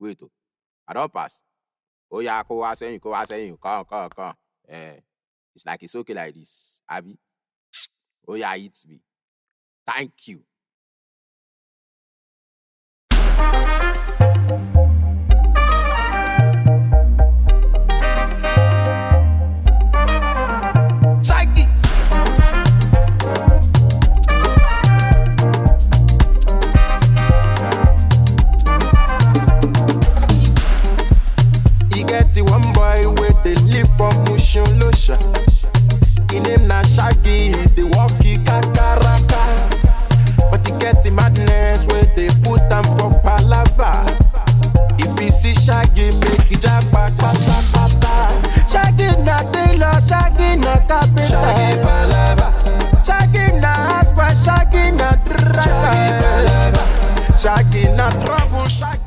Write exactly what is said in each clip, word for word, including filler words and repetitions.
Wait o, I don pass. Oya, kó wá sẹ́yìn, kó wá sẹ́yìn, come, come, come. Eh, it's like it's okay like this, abi? Oya, hit me. Thank you. Shaggy. E get one boy wey dey live for Mushin Losha. Him name na Shaggy, he dey work e kakaraka. But e get the madness wey dey put am for palava. If you see Shaggy, make you japa kpatakpata. Shaggy na tailor, Shaggy na carpenter. Shaggy palava. Shaggy na husband, Shaggy na driver. Shaggy palava. Shaggy na trouble, Shaggy.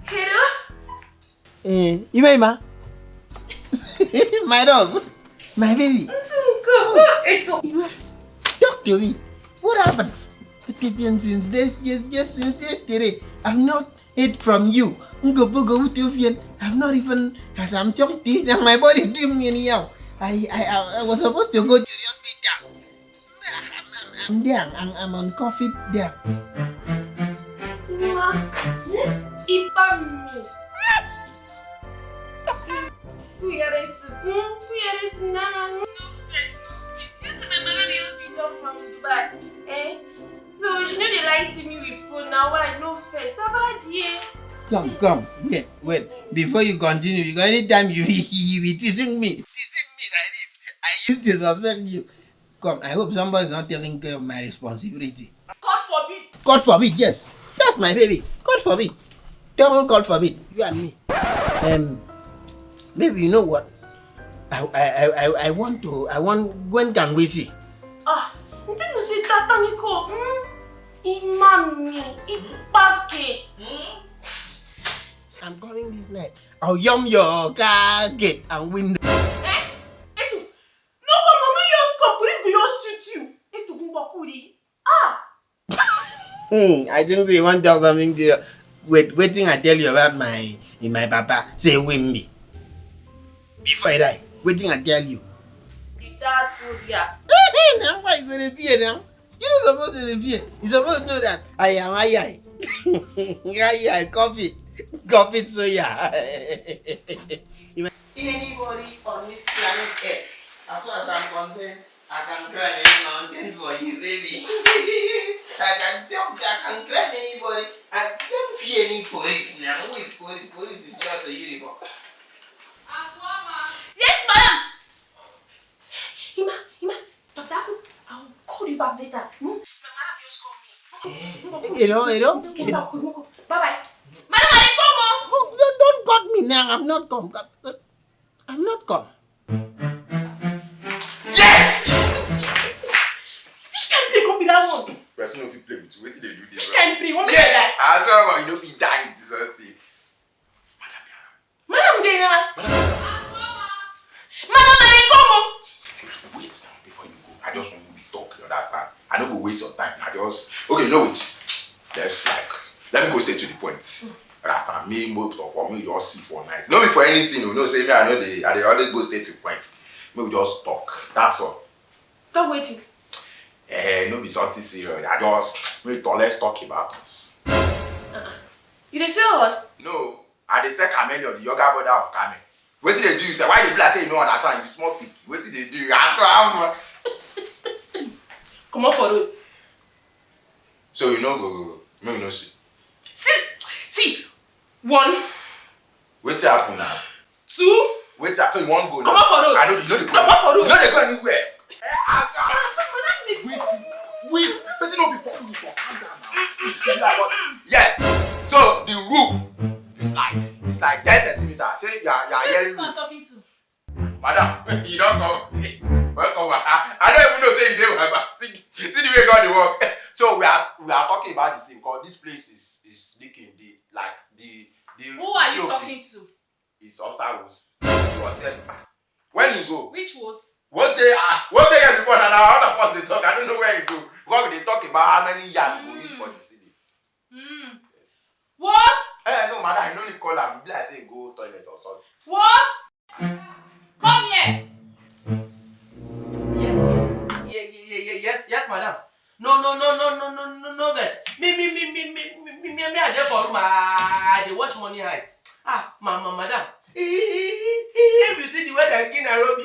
Hello? Eh, Imeima. My love. My baby. Ntungo, oh, Eto. Ima, talk to me. What happened? What happened since this, yes, yes, since yesterday? I've not heard from you. Ngobogo, what you feel? I've not even, as I'm talking to you, now my body is doing me anyhow. I, I, I, I was supposed to go to the hospital. I'm, I'm, I'm there. I'm, I'm on coffee there. Ima, ipa mi. Who hear this? Hmm? Who hear this? Nah, no face, no face. You see my mother, they just returned from Dubai. Eh? So she know they like see me with phone now. Why no face? About here. Come, come, wait, wait. Before you continue, because anytime you you be teasing me, teasing me like this, I used to suspect you. Come, I hope somebody's not taking care of my responsibility. God forbid. God forbid, yes. That's my baby. God forbid. Double God forbid. You and me. Um, maybe you know what? I, I, I, I, I want to, I want, when can we see? Ah, this is it, Tataniko. Hmm? Imami, Ipake. I'm coming this night. I'll yum your car gate and window. Eh? Eto, no come on, no just come. Police go just shoot you. Eto, Gumbakuri. Ah! Hmm, I think say you wan talk something there. Wait, wetin I tell you about my, in my papa? Say win me. Before I die, wetin I tell you? The dad told ya. Na why you go dey fear now? You no suppose to dey fear. You suppose know that I am I I. I I coffee, coffee soya. Anybody on this planet Earth, as far as I'm concerned, I can cry any mountain for you, baby. I can jump, I can climb anybody. I don't fear any police now. Who is police? Police is just a uniform. Yes, madam. Ima, Ima, Doctor Aku, I will call you back later. Hmm? My madam just called me. You know, you know. Get back, Kurumo. Bye bye. Madam, I dey come o. Oh, don't, don't cut me now. I'm not come. I'm not come. Yeah! Which kind play come be that one? Person no fit play with you. Wetin dey do this? Which kind play? What make you die? I swear, you no fit die in Jesus' name. Madam, dey na. Madam, I dey come o. Wait now before you go. I just want to talk, you understand? I no go waste your time. I just, okay, no, wait. Let's, like, let me go straight to the point. Understand? Me, most of, for me, you just see for night. No be for anything, you know, say me, I know they, I dey always go straight to the point. Make we just talk. That's all. Talk wetin? Eh, no be something serious. I just, make we talk, let's talk about us. Uh-uh. You dey sell us? No, I dey sell Chameleon, the younger brother of Carmen. Wetin dey do you sef? Why you dey be like say you no understand? You be small pikin. Wetin dey do you? Aso am. Comot for road. So you no go, go, go. Make we no see. See, see, one. Wetin happen now? Two. Wetin happen? So you wan go now? Comot for road. I no, you no dey go. Comot for road. You no dey go anywhere. Eh, aso am. Wait, wait. Person no fit follow you for. Calm down now. See, see, see, yes. So the roof is like, it's like ten centimeter. Say you are, you are hearing me. Who are you talking to? Madam, you don come. Welcome. I, I don't even know say you dey my back. See, see the way God dey work. So we are, we are talking about the same, 'cause this place is, is leaking. The, like, the, the Who are you talking to? It's upstairs. He was said, ah, when you go? Which was? What's the ah? What's the year before now? Now all of us dey talk. I don't know where you go. Because we dey talk about how many yard we go need for the city. Mm. What? Eh, no, madam, you no need call am. Be like say you go toilet or something. What? Come here. Yeah, yeah, yeah, yeah, yeah, yes, yes, madam. No, no, no, no, no, no, no, no, vex. Me, me, me, me, me, me, me, me, me, I dey for room. I, I dey watch Money Heist. Ah, ma, ma, madam. If you see the way dem kill Nairobi,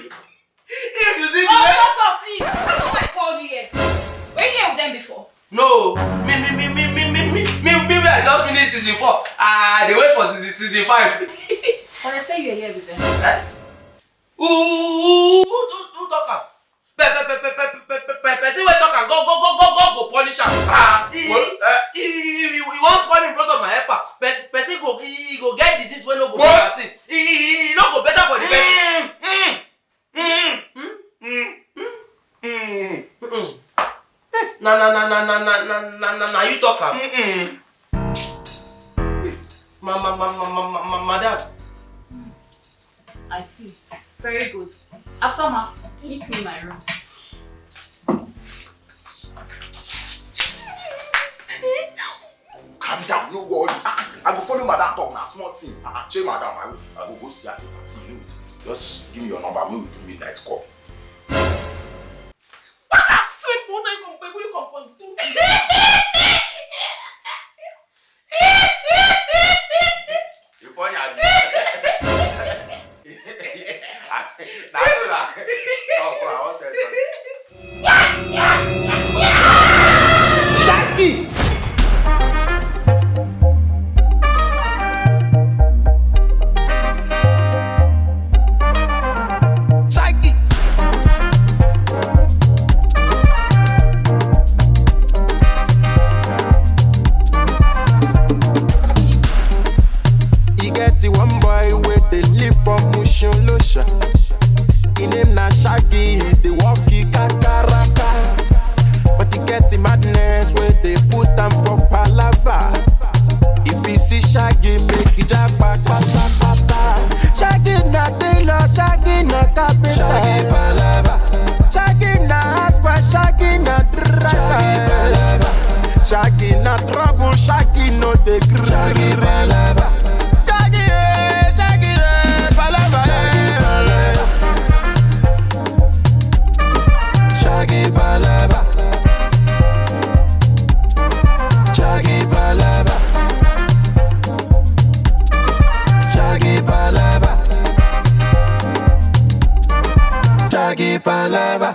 if you see the Oh, way. Shut up, please. That's what I called you here. Were you here with them before? No, me, me, me, me, me, me, me, me, me, me, I just finish season four. Ah, I dey wait for season, season five. But I say you were here with them. Who, who, who, who, who, who talk am? Pe, pe, pe, pe, pe, pe, pe, pe, person wey talk am, go, go, go, go, go, go punish am. Ah, he, What? Eh? he, he, he, he wan spoil in front of my helper. Pe, person go, he, he go get disease wey no go What? Person. He, he, he no go better for the person. Mm, mm, mm, mm, mm, mm. Na, na, na, na, na, na, na, na, na, na you talk am. Mm-mm. Ma, ma, ma, ma, ma, ma, ma, madam. I see. Very good. Asoma, meet me in my room. Calm down, no worry. Ah, I go follow madam talk na small thing. Ah, ah, che madam, I go, I go go see her. See you. Just give me your number, make we do midnight call. Waka! Sweet moon, I come, baby, come, come, do. You funny, abi? Na so na. Come, come, I wan tell you something. Shaggy. Shaggy. E get the one boy wey dey live for Mushin Losha. Him name na Shaggy, he dey work e kakaraka. But e get the madness wey dey put am for palava. If you see Shaggy, make you japa kpatakpata. Shaggy na tailor, Shaggy na carpenter. Shaggy palava. Shaggy na husband, Shaggy na driver. Shaggy palava. Shaggy na trouble, Shaggy no dey gree. Shaggy palava. Shaggy, eh, Shaggy, eh, palava, eh. Shaggy palava. Shaggy palava. Shaggy palava. Shaggy palava.